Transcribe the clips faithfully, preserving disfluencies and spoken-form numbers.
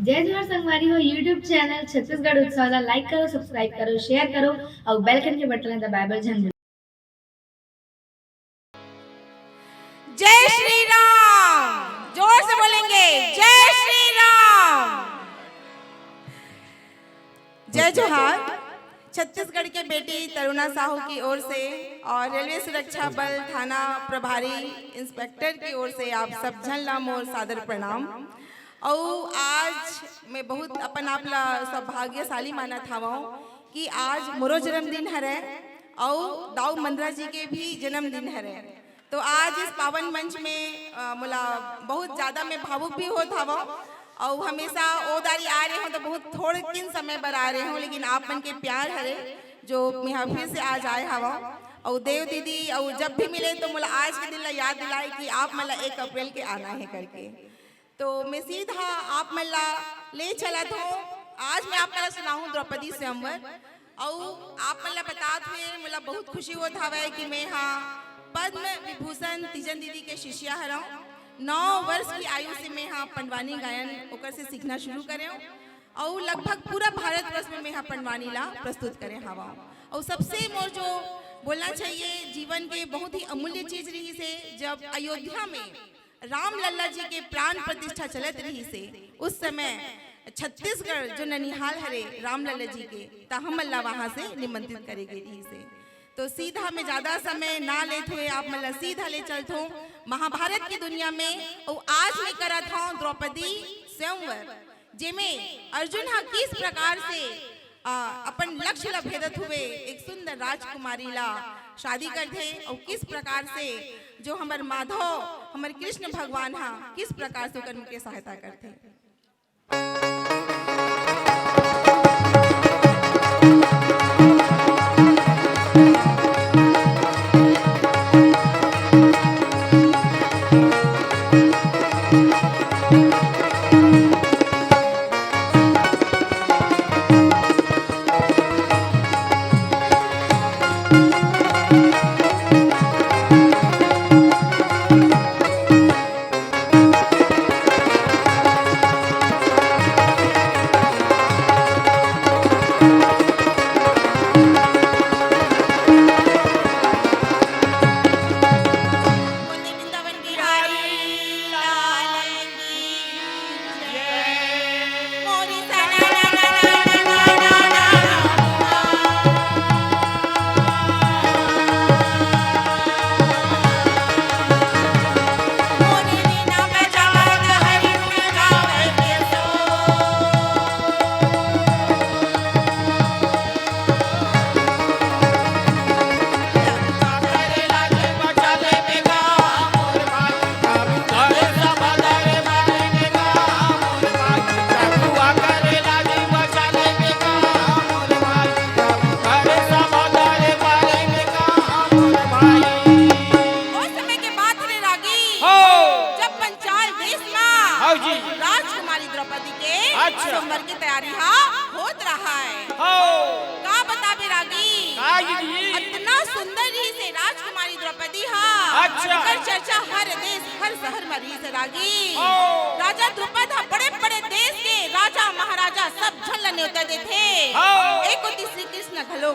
जय जोहार संगवारी हो, YouTube चैनल छत्तीसगढ़ उत्सव ला like करो, subscribe करो, share करो अउ bell icon के बटन ला दबाए बर झन भूलो। जय श्री राम, जोर से बोलेंगे, जय श्री राम। जय जोहार। छत्तीसगढ़ के बेटी तरुणा साहू की ओर से और रेलवे सुरक्षा बल थाना प्रभारी इंस्पेक्टर की ओर से आप सब झन ला मोर सादर प्रणाम। अउ आज मैं बहुत अपन आप ला सौभाग्यशाली मानत हवं कि आज मोरो जन्मदिन हरय अउ दाऊ मंदरा जी के भी जन्मदिन हरय। तो आज इस पावन मंच में, अ, मोला बहुत ज्यादा मैं भावुक भी होत हवं अउ हमेशा ओ दारी आए रहे हूँ तो बहुत थोड़किन समय बर आए रहे हूँ, लेकिन आप मन के प्यार हरे जो मैं यहाँ फिर से आज आए हवं। अउ देव दीदी अउ जब भी मिले तो मोला आज के दिन ला याद दिलाए कि आप मन ला एक अप्रैल के आना है करके। तो मैं सीधा आप मन ला ले चलत हूँ। आज मैं आप मन ला सुनाहूँ द्रौपदी स्वयंवर। अउ आप मन ला बतात हुए मोला बहुत खुशी होत हवय कि मैं हा पद्म विभूषण तीजन दीदी के शिष्या हरव। नौ वर्ष की आयु से मैं हा पंडवानी गायन ओकर से सीखना शुरू करेव। अउ लगभग पूरा भारतवर्ष में मैं हा पंडवानी ला प्रस्तुत करे हवव। अउ सबसे मोर जो बोलना चाहिए, जीवन के बहुत ही अमूल्य चीज रहिस हे, जब अयोध्या में रामलला जी के प्राण प्रतिष्ठा चलत रहिस हे, उस समय छत्तीसगढ़ जो ननिहाल हरे रामलला जी के, त हमन ला वहां से निमंत्रित करे गे रहिस हे। तो सीधा मैं ज्यादा समय ना लेत हुए आप मन ला सीधा ले चलथों महाभारत की दुनिया में। अउ आज मैं करत हूँ द्रौपदी स्वयंवर, जेमे अर्जुन ह किस प्रकार से, आ, अपन लक्ष्य ला भेदत हुए एक सुंदर राजकुमारी ला शादी करथे अउ किस प्रकार से जो हमर माधव, हमर कृष्ण भगवान ह किस प्रकार से ओकर के सहायता करथे। ओ समय के बात रे रागी, हो। जब पंचाल देश मा हो जी। राजकुमारी द्रौपदी के अच्छा। स्वयंवर की तैयारी हा होत रहा है। हो। का बताबे रागी, का जी? इतना सुंदर रहिस हे राजकुमारी द्रौपदी हा। अच्छा। ओकर चर्चा हर देश, हर शहर मा रहिस हे रागी। हो। राजा द्रुपद हा बड़े-बड़े देश के राजा महाराजा सब झन ला न्योता देथे। हो। एक कोती श्री कृष्ण घलो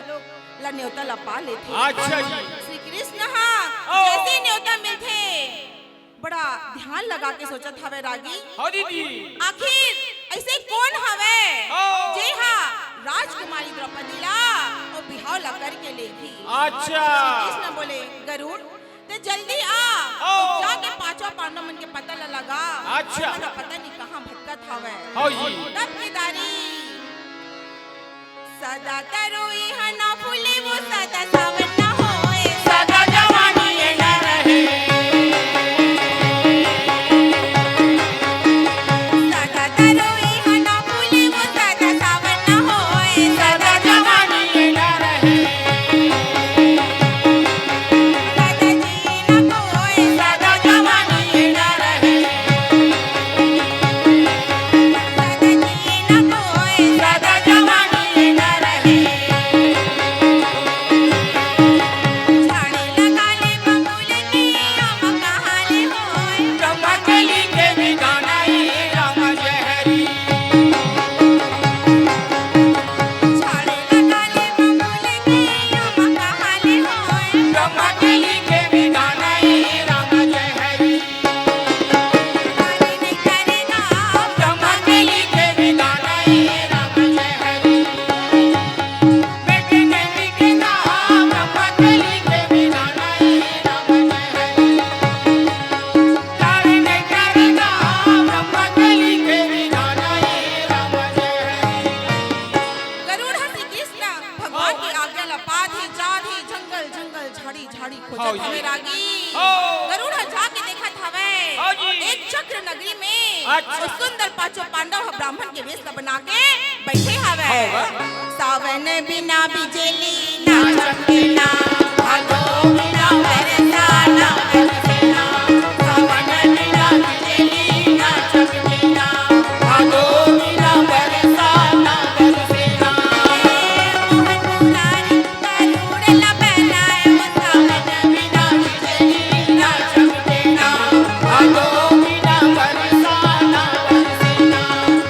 ला न्योता ला पा लेथे। अच्छा जी। श्री कृष्ण हा ओ। जैसे न्योता मिलथे, बड़ा ध्यान लगा के सोचत हवे रागी। हाँ दीदी। आखिर ऐसे कौन हवे ओ। जे हा राजकुमारी द्रौपदी ला ओ बिहाव ला करके लेगी? अच्छा। श्री कृष्ण बोले, गरुड़, ते जल्दी आ, ओ। अउ जाके पांचों पांडव मन के पता ला लगा। अच्छा। अउ पता नहीं कहाँ भटकत हवे। हाँ जी। तब की दारी सदा तरोई हना फूले वो सदा सावन ना होए, सदा जवानी ये ना रहे। सदा तरोई हना फूले वो सदा सावन ना होए, सदा जवानी ये ना रहे। सदा जीना कोए, सदा जवानी ये ना रहे। सदा जीना कोए, सदा जवानी ये ना रहे। अउ सुंदर पांचों पांडव ह ब्राह्मण के वेश ला बना के बइठे हवय। हव गा। सावन बिना बिजली ना चमके ना, भादो बिना बरसा ना बरसे ना, सावन बिना बिजली ना चमके ना, भादो बिना बरसा ना बरसे ना। मोहन मुरारी गरुड़ ला बनाए, वो सावन बिना बिजली ना चमके ना, भादो बिना बरसा ना बरसे ना,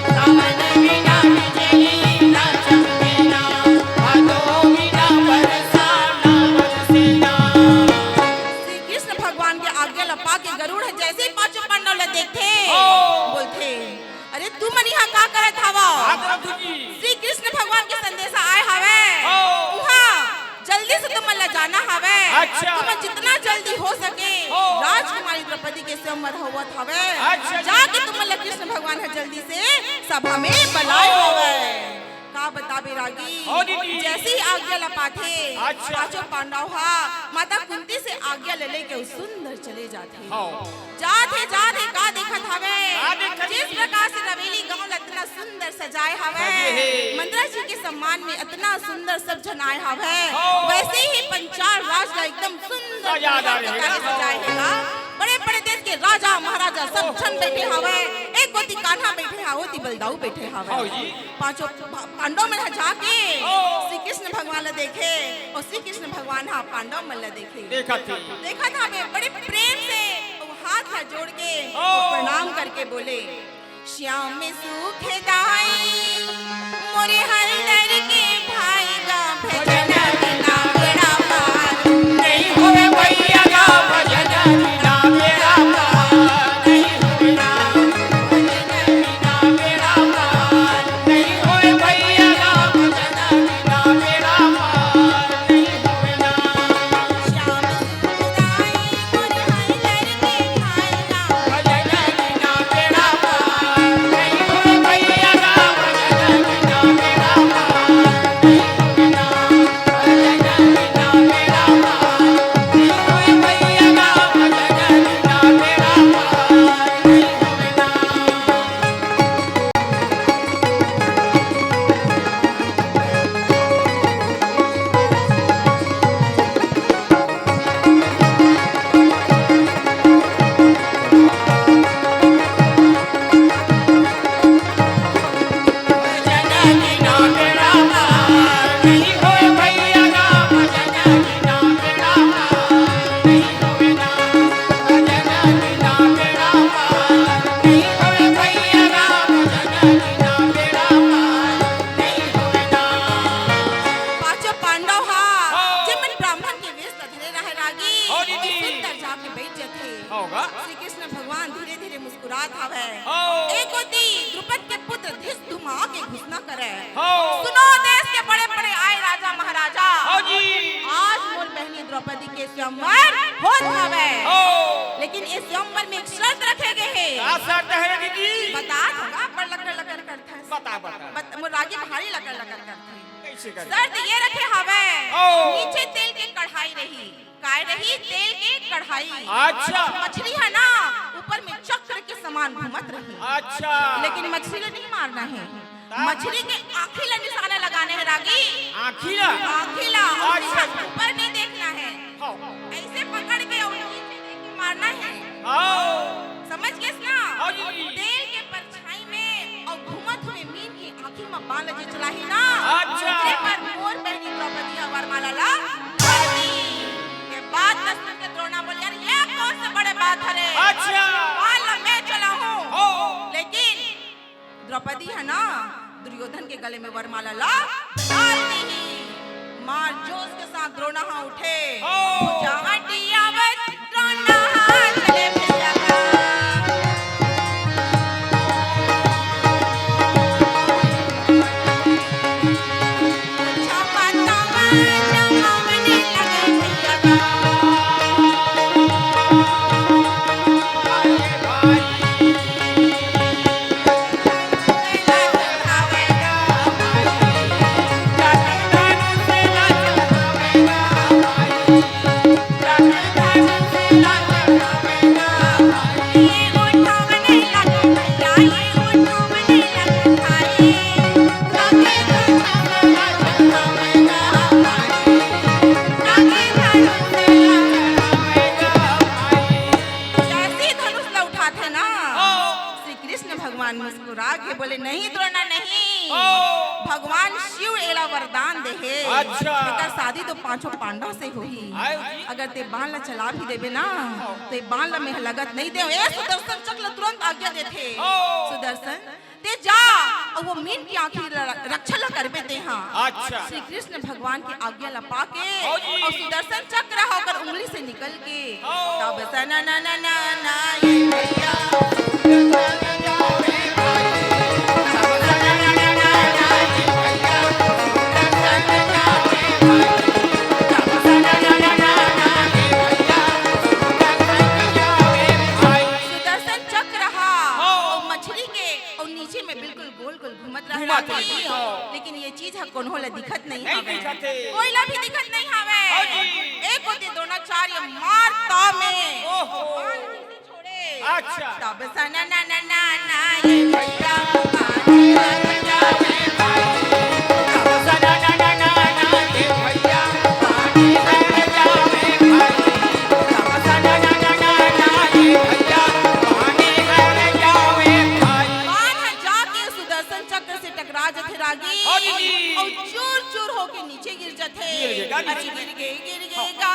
सावन बिना बिजली ना चमके ना, भादो बिना बरसा ना बरसे ना। श्री कृष्ण भगवान के आज्ञा ला पाके गरुड़ ह जैसे ही पांचों पांडव ला देखथे, ओ। बोलथे, "अरे, तुमन इहाँ का करत हवव?" का करत हो जी? श्री कृष्ण भगवान के संदेशा आए हवय। ओ। उहाँ जल्दी से तुमन ला जाना हवय। अच्छा। तुमन जितना जल्दी हो सके, ओ। राजकुमारी द्रौपदी के स्वयंवर होवत हवय। अच्छा जी। जाके तुमन ला कृष्ण भगवान ह जल्दी से सभा में बलाए ओ। हवय। का बताबे रागी, हो दीदी। जैसे ही आज्ञा ला पाथे, अच्छा। पांचों पांडव हा माता कुंती से आज्ञा ले लेके उ सुंदर चले जाथे। हाँ। जाथे, जाथे, का देखत हवे? का देखत जिस हवे? प्रकार से रवेली गांव ला इतना सुंदर सजाए हवे, सजे हे। मंदरा जी के सम्मान में इतना सुंदर सब झन आए हवे, हाँ। वैसे ही पंचाल राज ला एकदम सुंदर सजा डारे हे। प्रकार से सजाए हे गा। बड़े-बड़े देश के राजा महाराजा सब झन बैठे हवे, एक कोती कान्हा बैठे हवे, ओती बलदाऊ बैठे हवे। हाँ जी। पांचों भा-, पांडव मन ह जाके ओ। श्री कृष्ण भगवान ला देखे अउ श्री कृष्ण भगवान ह पांडव मन ला देखे। देखत हे। देखत हवे, बड़े प्रेम से वो हाथ ला जोड़ के ओ। प्रणाम करके बोले, "श्याम सुखदाई मोरे हर दर के भाई गा, भजन बिना बेड़ा पार नहीं होवे भैया गा, भजन बिना बेड़ा पार नहीं होवे ना।" पांचों पांडव हा, हाँ। जेमन ब्राह्मण के वेश ला धरे रहे रागी, हाँ दीदी। सुंदर जाके बैठ जथे। हाँ गा। श्री कृष्ण भगवान धीरे-धीरे मुस्कुरात हवय। हाँ। एक ओती द्रुपद के पुत्र धृष्टद्युम्न आके घोषणा करे। हाँ। सुनो देश के बड़े-बड़े आए राजा महाराजा। हाँ जी। आज मोर बहनी द्रौपदी के स्वयंवर होत हवय। हाँ। लेकिन ये स्वयंवर में एक शर्त रखे गए हे। का शर्त हे दीदी? बता दूंगा, पर लकर लकर करत हस। बता, बता। बत-, मोर रागी भारी लकर लकर करत हे। कैसे करे? शर्त ये रखे हवय, ओ। नीचे तेल के कढ़ाई रही, काय रही? तेल के कढ़ाई। अच्छा। मछली हे ना, ऊपर में चक्र के समान घूमत रही। अच्छा। लेकिन मछली ला नहीं मारना हे, ता? मछली के आँखी ला निशाना लगाना हे रागी। आँखी ला? आँखी ला, और अच्छा। ऊपर नहीं देखना हे। हाँ। ऐसे पकड़ के और नीचे देख के मारना हे। हाँ। समझ गेस ना? हाँ जी। तेल के परछाई में अउ घूमत हुए मीन के आँखी म बाण जे चलाही ना, अच्छा। ओकरे पर मोर बहनी द्रौपदी ह वरमाला ला डाल दी। ये बात ल सुन के द्रोणा बोले, "यार, ये कौन से बड़े बात हरे? अच्छा। बाण ल मैं चलाहूँ।" ओ। लेकिन द्रौपदी ह ना, दुर्योधन के गले में वरमाला ला डाल दीही। मार जोश के साथ द्रोणा ह उठे। ओ। भुजावटी आवत द्रोणा ह चले भैया का। नहीं, ओ। भगवान शिव एला वरदान दे हे। अच्छा। एकर शादी तो पांचों पांडव से होही। आयो जी। अगर ते बाण ला चला भी देबे ना, तो ये बाण ला मैं लगत नहीं देव। ए सुदर्शन चक्र ला तुरंत आज्ञा देथे। ओ। सुदर्शन, ते जा, अउ वो मीन के आँखी ल-, रक्षा ला करबे ते हा। अच्छा। श्री कृष्ण भगवान के आज्ञा ला पाके, ओ जी। अउ सुदर्शन चक्र ह ओकर उंगली से निकल के, ओ। तब सना ना ना ना ना ये भैया। सुदर्शन चक्र हा, हाँ। अउ मछली के, अउ नीचे में बिल्कुल गोल गोल घूमत रहे घूमत रागी। रहे, हाँ। लेकिन ये चीज ह कोनो ला दिखत नहीं नहीं हवे। दिखत हे। कोई ला भी दिखत नहीं हवे। हाँ जी। एक होती द्रोणाचार्य मार ताव में ओहो। छोड़े। अच्छा। तब सना ना ना ना ना ये भैया पानी लग जावे भाई। तब सना ना ना ना ना ये भैया पानी लग जावे भाई। तब सना ना ना ना ना ये भैया पानी लग जावे भाई। बाण ह जाके सुदर्शन चक्र से टकरा जथे रागी। हाँ जी। अउ चूर चूर होके नीचे गिर जथे। गिर गे गा अरे नीचे। गिर गे, गिर गे गा।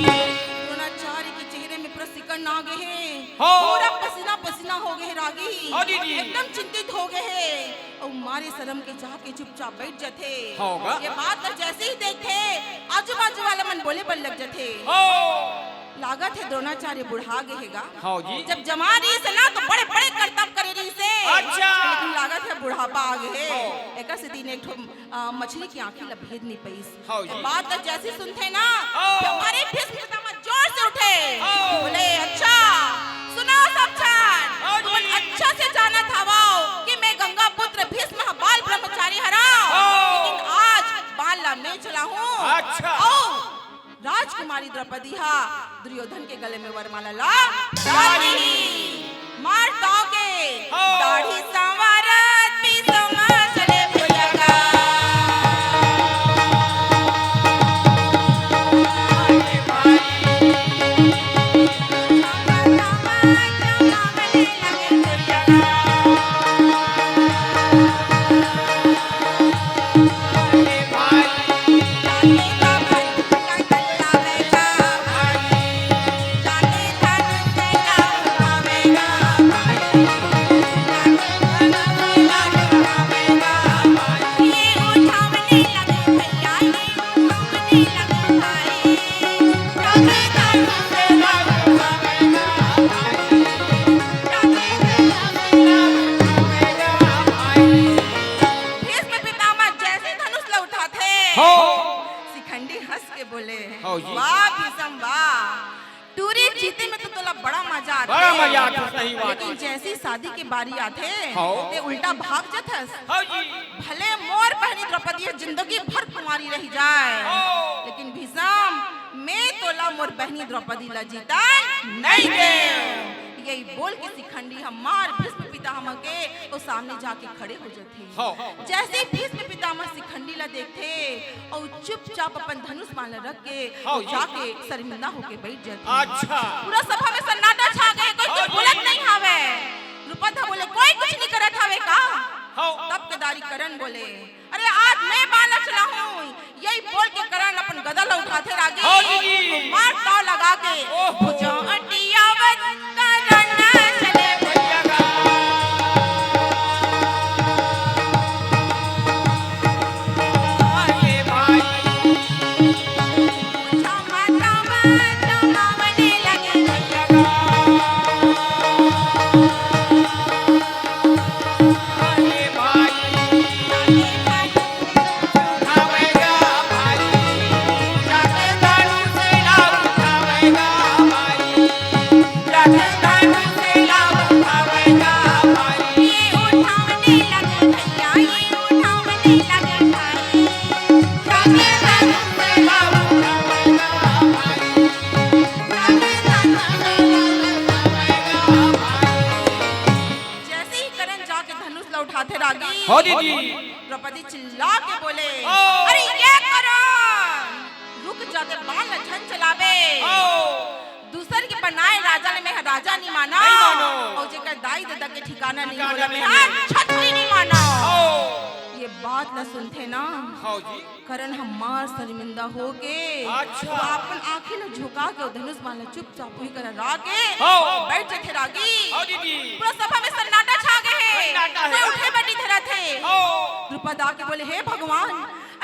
द्रोणाचार्य के चेहरे में पूरा सिकन आ गे हे। हाँ। पूरा पसीना पसीना हो गे हे रागी। हाँ दीदी। एकदम चिंतित हो गे हे। अउ मारे शरम के जाके चुपचाप बैठ जथे। हाँ गा। ये बात ला जैसे ही देखथे, आजू बाजू वाला मन बोले बर लग जथे। हाँ। लागत हे द्रोणाचार्य बुढ़ा गे हे गा। हाँ जी। जब जवान रहिस ना तो बड़े बड़े करतब करे रहिस हे। अच्छा। लेकिन लागत हे बुढ़ापा आ गे हे। हाँ। एकर सेती एक ठो, अ, मछली के आँखी ला भेद नहीं पाइस। हाँ जी। बात ला जैसे सुनथे ना, हाँ। तो हमारे भीष्म पितामह जोर से उठे। हाँ। बोले, "अच्छा, सुनो सब झन, हाँ जी। तुमन अच्छा से जानत हवव कि मैं गंगा पुत्र भीष्म ह बाल ब्रह्मचारी हरव, हाँ। लेकिन आज बाण ला मैं चलाहूँ।" अच्छा। अउ राजकुमारी द्रौपदी ह दुर्योधन के गले में वरमाला ला डाल दीही। मार ताव के हाँ। दाढ़ी संवारत पीसो मार चले भैया का। भीष्म पितामह जैसे धनुष ल उठाथे, हो। शिखंडी हंस के बोले, हो जी। "वाह भीष्म वाह, टूरी जीते में तो तोला बड़ा मजा आथे। बड़ा मजा आथे, सही बात लेकिन है। जैसी शादी के बारी आथे, हो। ते उल्टा भाग जथस। हो जी। भले मोर बहनी द्रौपदी ह जिंदगी भर कुंवारी रह जाए, हो। लेकिन भीष्म, मैं तोला मोर बहनी द्रौपदी ला जीता नहीं दे।" यही बोल के शिखंडी ह मार भीष्म पितामह के ओ सामने जाके खड़े हो जथे। हाँ। जैसे ही भीष्म पितामह शिखंडी ला देखथे अउ चुपचाप अपन धनुष बाण ला रख के हाँ, वो ये। जाके शर्मिंदा होके बैठ जथे। अच्छा। पूरा सभा में सन्नाटा छा गए, कोई हाँ, कुछ ये। बोलत नहीं हवे। द्रुपद ह बोले, "कोई कुछ नहीं करत हवे का?" हाँ। तब केदारी करण बोले, "अरे आज मैं बाण ला चलाहूँ।" यही बोल के करण अपन गदा ला उठाथे रागी। हाँ जी। मार ताव लगा के ओहो। भुजा अटियावत करण चले भैया गा। अरे भाई। भुजा माता में जमावने लगे भैया गा। अरे भाई। उठावेगा भाई, जाके दारू से ना उठावेगा भाई। चिल्ला के बोले, ओ। "अरे ये करो, रुक जा, ते बाण ल झन चलाबे। ओ। दूसर के बनाए राजा ले मैं राजा नहीं माना। नहीं मानो। अउ जेकर दाई ददा के ठिकाना नहीं ठिकाना बोले, नहीं मैं है। छतरी नहीं माना।" ओ। ये बात ल सुनथे ना, हाँ जी। करण हमार शर्मिंदा होके, अच्छा। वो अपन आँखी ल झुका के, वो धनुष बाण ल चुपचाप उही करा रा के हाँ। बैठ जथे रागी। हाँ दीदी। पूरा सभा में सन्नाटा छा गए हे। सन्नाटा हे। कोई उठे बर नहीं धरत हे। हाँ। द्रुपद आके बोले, "हे भगवान,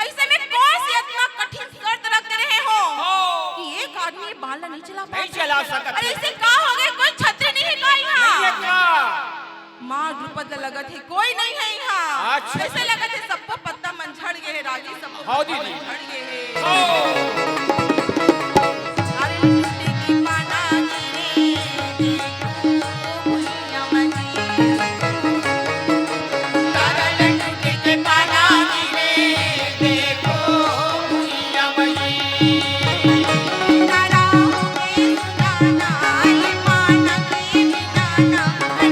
ऐसे में कौन सी इतना कठिन शर्त रख रहे हो हाँ। कि एक आदमी बाण ल नहीं चला नहीं पाता?" चला सकत अरे हे। इसे का हो गए? कोई छतरी नहीं है का यहाँ? नहीं है का? माँ द्रुपद ल लगत हे, कोई नहीं है यहाँ। अच्छा। ऐसे लगत हे, सबको पत्ता मन झड़ गए हे, रागी सबको हाँ, पत्ता मन दीदी। झड़ गए हे। हाँ। अरे टूटे के पाना गिरे, देखो भुइयां मजी। तारा ल टूटे के पाना गिरे, देखो भुइयां मजी। तारा हो के सुनाना, ये पाना के बिनाना,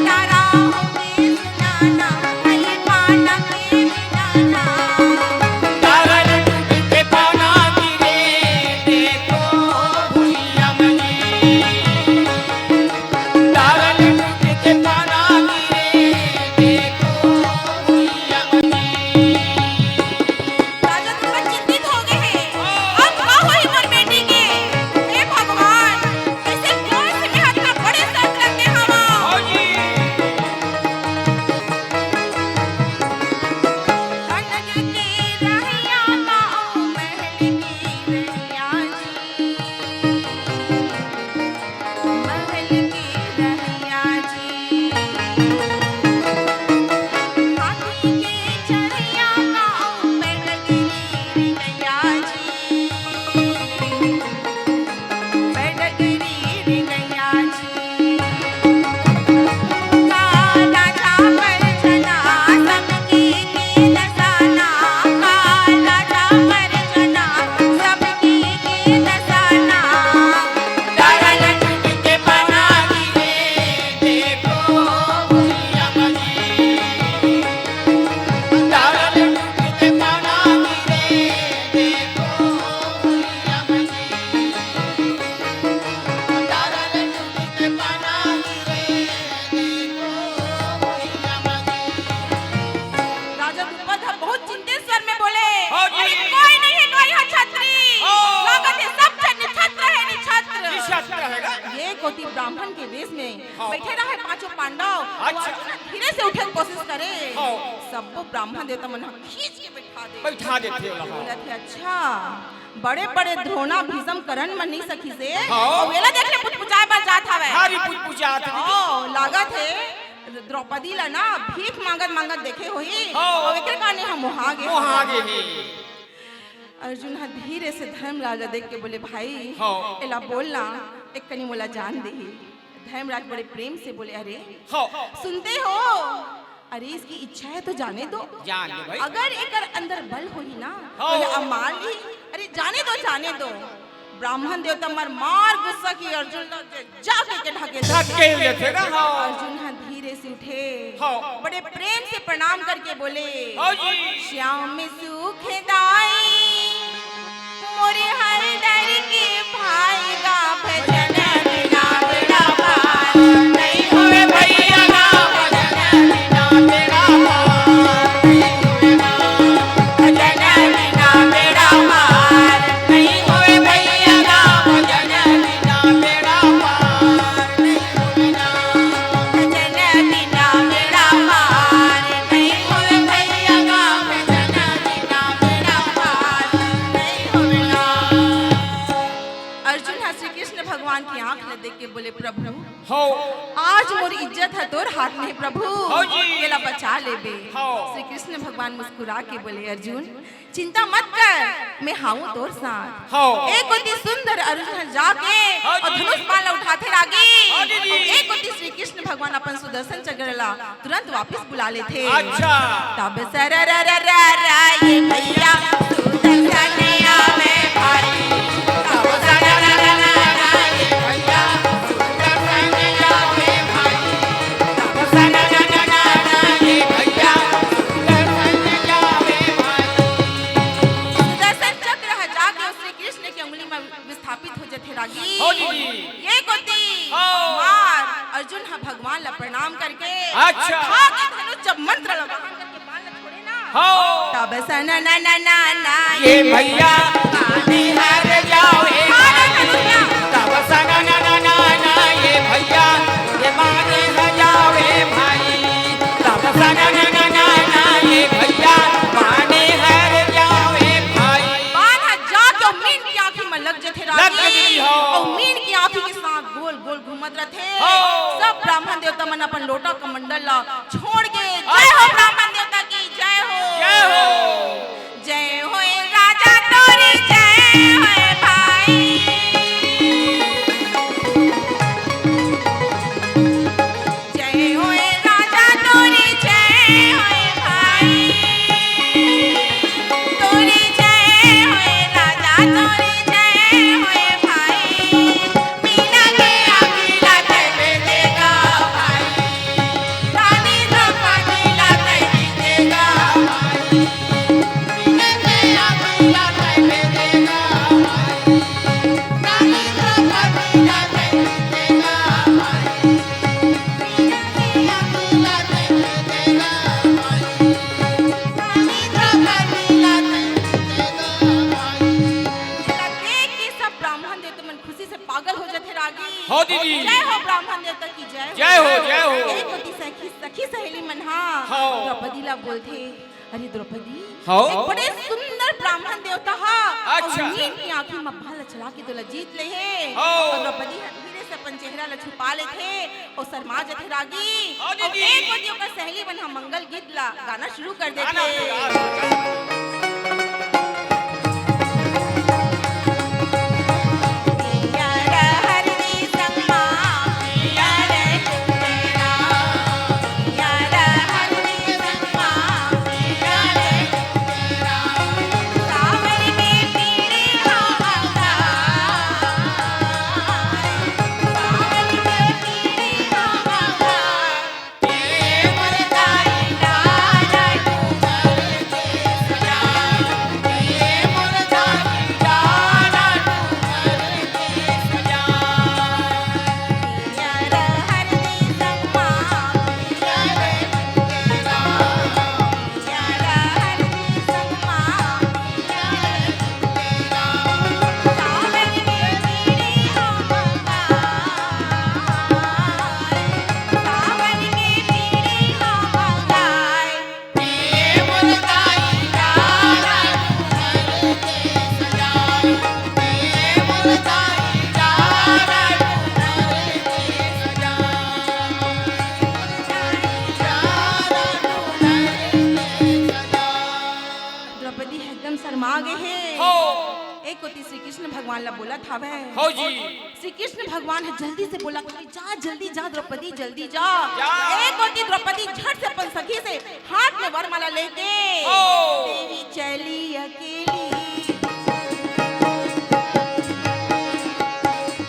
तारा हो के राजा तुरंत चिंतित हो गए हैं। अब का होही मोर बेटी के? हे भगवान, ऐसे कौन से मैं इतना बड़े शर्त रख दे हवा? कनक के रहिया ना ओ महल के रहिया जी। महल के रहिया जी, हाथी के चढ़िया गाँव, बैठगिरी रे गैया जी, बैठगिरी रे गैया जी। काला झापर चना सबके के दसाना, काला झापर चना सबके के दसाना। तारा लटक के पाना गिरे, देखो भुइया मजी। तारा लटक के पाना गिरे, देखो भुइया मजी। तारा लटक के पाना गिरे, देखो भुइया मजी। राजा द्रुपद ह बहुत चिंतित स्वर में बोले, हाँ जी। "अरे कोई नहीं है, कोई है छतरी। हाँ। लागत है सब झन निछत्र है, निछत्र।" निछत्र है ना? ये कोती ब्राह्मण के वेश में हाँ। बैठे रहे पांचों पांडव। अच्छा। वो धीरे से उठे के कोशिश करे। हाँ। सबको ब्राह्मण देवता मन ह खींच के बैठा दे। बैठा देथे ओला, हाँ। बोलत हे, "अच्छा, बड़े-बड़े द्रोणा, भीष्म, कर्ण मन नहीं सखी से, हाँ। अउ एला देख ले पुचपुचाए बर जात हवय।" हाँ रे, पुचपुचात हे। ओ, लागत हे द्रौपदी ला ना भीख मांगत मांगत देखे होही, हाँ। अउ एकर कारणे हम मोहा गे मोहा हन। गे हे। अर्जुन ह धीरे से धर्मराज ला देख के बोले, "भाई, हाँ। एला बोल ना, एक कनी मोला जान देही।" धर्मराज बड़े प्रेम से बोले, "अरे, हाँ। सुनते हो? अरे, इसकी इच्छा है तो जाने दो। जान दो भाई। अगर एकर अंदर बल होही ना, हाँ। तो ये अमाल ही, अरे, जाने दो, जाने दो।" ब्राह्मण देवता मन मार गुस्सा के अर्जुन ला जाके के ढकेल देथे। ढकेल देथे ना, हाँ। अर्जुन ह धीरे से उठे, हाँ। बड़े प्रेम से प्रणाम करके बोले, हाँ जी। "श्याम सुखदाई मोरे हर दर के भाई गा, भजन बिना बेड़ा पार नहीं होवे भैया गा, भजन बिना बेड़ा पार नहीं होवे ना, भजन बिना बेड़ा पार नहीं होवे भैया गा, भजन बिना बेड़ा पार नहीं होवे ना, भजन बिना बेड़ा पार नहीं होवे भैया गा, भजन बिना बेड़ा पार नहीं होवे ना।" अर्जुन ह श्री कृष्ण भगवान के आंख ल देख के बोले, "प्रभु, हो। आज मोर इज्जत ह तोर हाथ में हे प्रभु, हो जी। एला बचा लेबे।" हो। श्री कृष्ण भगवान मुस्कुरा के बोले, "अर्जुन, चिंता मत कर, मैं हाऊं तोर साथ।" हो। एक कोती सुंदर अर्जुन ह जाके हो अउ जी। धनुष बाण ल उठाथे रागी। हो जी, जी। एक कोती श्री कृष्ण भगवान अपन सुदर्शन चक्र ला तुरंत वापिस बुला लेथे। अच्छा। तब सररररर ये भैया सुदर्शन आवे भाई। तब सररररर ये भैया सुदर्शन आवे भाई। तब सररररर ये भैया सुदर्शन आवे भाई। बस ना ना ना ना ना ये भैया, माने हर जाओ ए भाई। तब सा ना ना ना ना ना ये भैया, ये माने हर जाओ ए भाई। तब सा ना ना ना ना ना ये भैया, माने हर जाओ ए भाई। बान ह जाके अउ मीन के आँखी म लग जथे रागी। लग जथे हो। अउ मीन के आँखी के साथ गोल गोल घूमत रथे। हो। सब ब्राह्मण देवता मन अपन लोटा कमंडल ला छोड़ के, जय हो ब्राह्मण देवता की, जय हो। जय हो। जय होय राजा तोरी, जय होय भाई। जय होय राजा तोरी, जय होय भाई। तोरी जय होय राजा, तोरी जय होय भाई। मीना के आँखी ला तैं भेजेगा भाई। रानी द्रौपदी ला तैं जीतेगा भाई। मीना के आँखी ला तैं भेजेगा भाई। रानी द्रौपदी ला तैं जीतेगा भाई। मीना के आँखी ला तैं भेजेगा भाई। रानी द्रौपदी ला तैं जीतेगा भाई। जेला देख के सब ब्राह्मण देवता मन खुशी से पागल हो जाथे रागी। हो दीदी। जय हो ब्राह्मण देवता की जय हो। जय हो, जय हो। एक होती सखी, सखी सहेली मन हा हाँ। द्रौपदी ला बोलथे, "अरे द्रौपदी, हाँ। एक बड़े सुंदर ब्राह्मण देवता हा, अच्छा। अउ मीन की आँखी म बाल चला के तोला जीत ले हे।" हाँ। अउ द्रौपदी ह धीरे से अपन चेहरा ला छुपा लेथे अउ शर्मा जथे रागी। हाँ अउ दीदी। एक होती ओकर सहेली मन ह मंगल गीत ला गाना शुरू कर देथे। द्रौपदी ह एकदम शर्मा गे हे। हो। एक कोती श्री कृष्ण भगवान ला बोलत हवय। हो जी। श्री कृष्ण भगवान ह जल्दी से बोलत हवय, "जा, जल्दी जा द्रौपदी, जल्दी जा।" जा। एक कोती द्रौपदी झट से अपन सखी से हाथ में वरमाला लेके हो। देवी चली अकेली।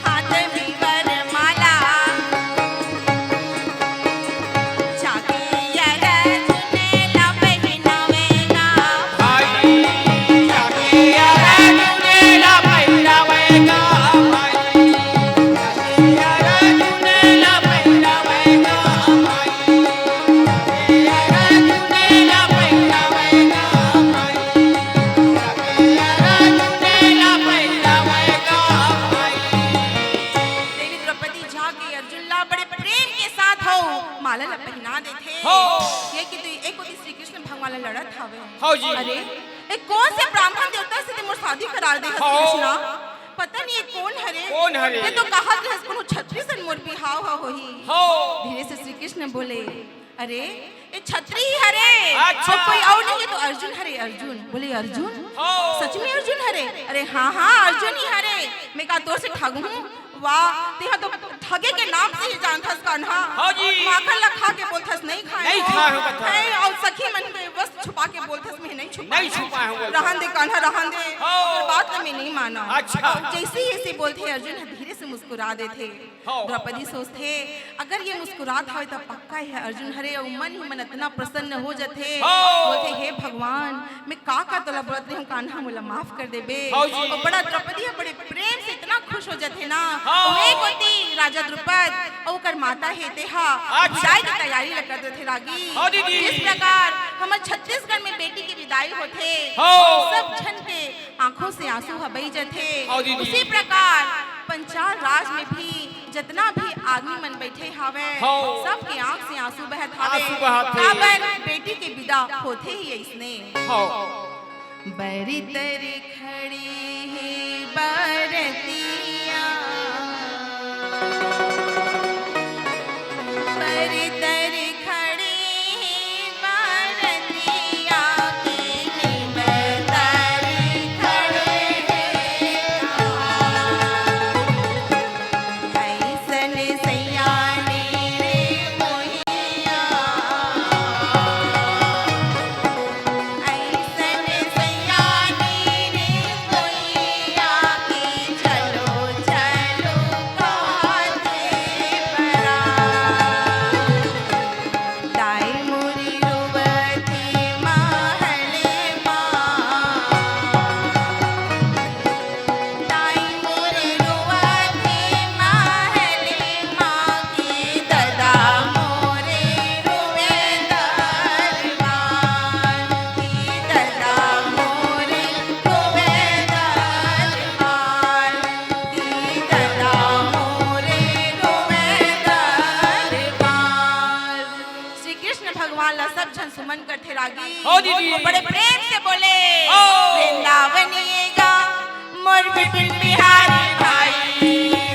हाथ में वरमाला, जाके अर्जुन ला पहिनावेगा। भाई, जाके अर्जुन ला पहिनावेगा, भाई। देवी द्रौपदी जाके अर्जुन ला बड़े प्रेम के साथ हो माला ला पहिना देथे। हो। ये कि तो एक कोती श्री कृष्ण भगवान ला लड़त हवे। हो जी। अरे, ए कोन से ब्राह्मण देवता से ते मोर शादी करा दे हस हो। कृष्णा? पता नहीं ये कोन हरे? कोन हरे? ये तो कहत रहस कोनो छत्री सन मोर बिहाव ह होही। हो। धीरे से श्री कृष्ण बोले, "अरे, ये छत्री ही हरे। अच्छा। अउ कोई अउ नहीं तो अर्जुन हरे, अर्जुन।" बोले, "अर्जुन? हो। सच में अर्जुन हरे?" "अरे हाँ, हाँ, अर्जुन ही हरे। मैं का तोर से ठगहूँ?" वाह, तेहा तो ठगे के नाम से ही जानथस कान्हा। हाँ जी। माखन ला खा के बोलथस, "नहीं खाए नहीं हो।" खाए हो, बता। हैं, अउ सखी मन के बस छुपा के बोलथस, "मैं नहीं छुपाए नहीं हो।" छुपाए हो, बता। "रहन दे कान्हा, रहन दे। हाँ। तोर बात ला मैं नहीं मानव।" अच्छा। जैसे ही ऐसे बोलथे, अर्जुन ह धीरे से मुस्कुरा देथे। हाँ। द्रौपदी सोचथे, "अगर ये मुस्कुरात हवे, त पक्का ये अर्जुन हरे।" अउ मन ही मन अतना प्रसन्न हो जथे। हाँ। बोलथे, "हे भगवान, मैं का का तोला बोलत रहे हूँ, कान्हा मोला माफ कर देबे।" हाँ जी। अउ बड़ा द्रौपदी ह बड़े प्रेम से इतना खुश हो जथे ना। हाँ। अउ एक कोती राजा द्रुपद अउ ओकर माता हे तेहा अच्छा। विदाई के तैयारी ल कर देथे रागी। हाँ दीदी। जिस प्रकार हमर छत्तीसगढ़ में बेटी के विदाई होथे, हाँ। सब झन के आंखों से आंसू ह बही जथे। हाँ, दीदी। उसी प्रकार पंचाल राज में भी जितना भी आदमी मन बैठे हावय, हाँ। सबके आंख से आंसू बहत हावय। आंसू बहत हे। काबर बेटी के विदा होथे ही अइसने। हाँ। बरी तरी खड़ी हे बरतिया, बरी तरी खड़ी हे बरतिया, के निबर तरी खड़े हे कहाँ। अइसन सैयानी रे मोहिया, अइसन सैयानी रे मोहिया, के चलो चलो कहत हे बरात। दाई मोरी रोवत हे महल मा, दाई मोरे रोवत हे महल मा, के ददा मोरे रोवे दरबार, के ददा मोरे रोवे दरबार, के ददा मोरे रोवे दरबार। श्री कृष्ण भगवान ला सब झन सुमन करथे रागी। हो दीदी। बड़े प्रेम से बोले। हो। वृंदावन ये गा मोर विपिन बिहारी भाई,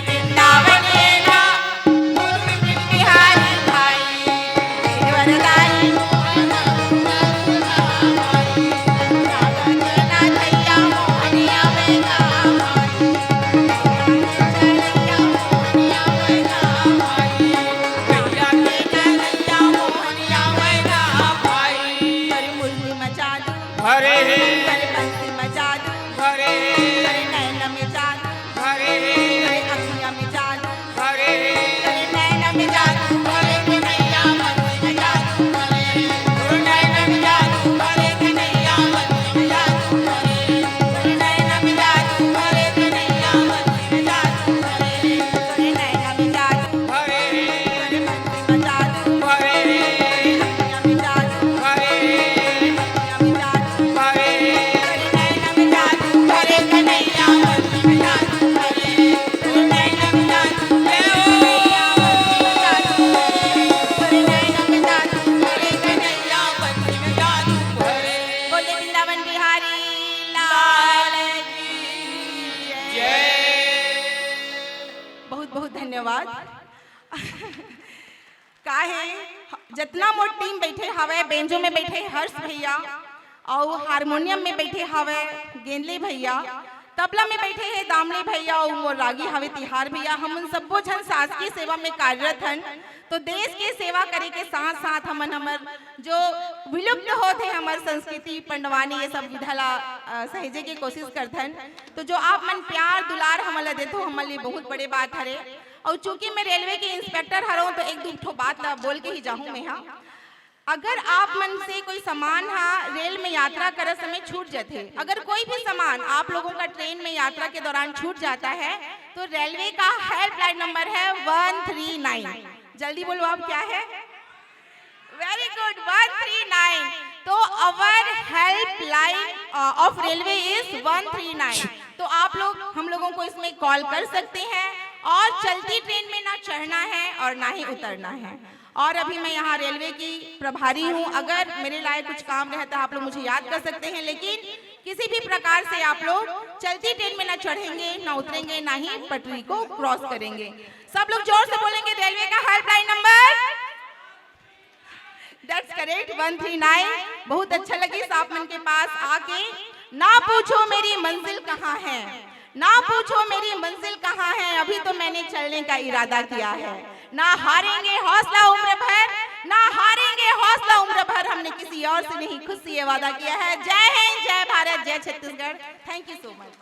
वृंदावन ये गा मोर विपिन बिहारी भाई, वरदाई मोहन भैया मोहनिया बेगा भाई। अरे मुरली में जादू, अरे बंसी में जादू, अरे नैन में जादू, अरे अखिया में जादू, अरे नैन में जादू, अरे कन्हैया बंसी में जादू, अरे नैन में जादू, अरे कन्हैया बंसी में जादू, अरे नैन में जादू, अरे कन्हैया बंसी में जादू, अरे नैन में जादू, अरे बंसी में जादू, अरे अखिया में जादू, अरे अखिया में जादू, अरे नैन में जादू, अरे कन्हैया बंसी में जादू, अरे नैन में जादू, अरे कन्हैया बंसी में जादू, अरे नैन में जादू, अरे कन्हैया बंसी में जादू, अरे। बोले वृंदावन बिहारी लाल की जय। बहुत बहुत धन्यवाद। का हे, जतना मोर टीम बैठे हवय, बेंजो में बैठे हर्ष भैया, अउ हारमोनियम में बैठे हवय गेंदली भैया, तबला में बैठे हे दामली भैया, अउ मोर रागी हवे तिहार भैया। हमन सब्बो झन शासकीय सेवा में कार्यरत हन, तो देश के सेवा करे के साथ साथ हमन हमर जो विलुप्त होत हे हमर संस्कृति, पंडवानी, ये सब विधा ला, अ, सहेजे के कोशिश करथन। तो जो आप मन प्यार दुलार हमन ला देथो, हमन लिए बहुत बड़े बात हरे। अउ चूंकि मैं रेलवे के इंस्पेक्टर हरौं, तो एक दू ठो बात ला बोल के ही जाहूं मैं हा। अगर आप मन से कोई सामान हा रेल में यात्रा करत समय छूट जाथे, अगर कोई भी सामान आप लोगों का ट्रेन में यात्रा के दौरान छूट जाता है, तो रेलवे का हेल्पलाइन नंबर है वन थ्री नाइन। जल्दी बोलो, आप क्या है? Very good, वन थ्री नाइन। तो our helpline, uh, of railway is one three nine. तो आप लोग हम लोगों को इसमें कॉल कर सकते हैं और चलती ट्रेन में ना चढ़ना है और ना ही उतरना है। और अभी मैं यहाँ रेलवे की प्रभारी हूँ, अगर मेरे लायक कुछ काम रहे तो आप लोग मुझे याद कर सकते हैं, लेकिन किसी भी प्रकार से आप लोग चलती ट्रेन में ना चढ़ेंगे, ना उतरेंगे, ना ही पटरी को क्रॉस करेंगे। सब लोग जोर से बोलेंगे रेलवे का helpline number. That's correct, one three nine. बहुत अच्छा लगिस आप मन के पास आके। ना पूछो मेरी मंजिल कहाँ है, ना पूछो मेरी मंजिल कहाँ है, अभी तो मैंने चलने का इरादा किया है। ना हारेंगे हौसला उम्र भर, ना हारेंगे हौसला उम्र भर, हमने किसी और से नहीं, खुद से ये वादा किया है। जय हिंद, जय भारत, जय Chhattisgarh. Thank you so much।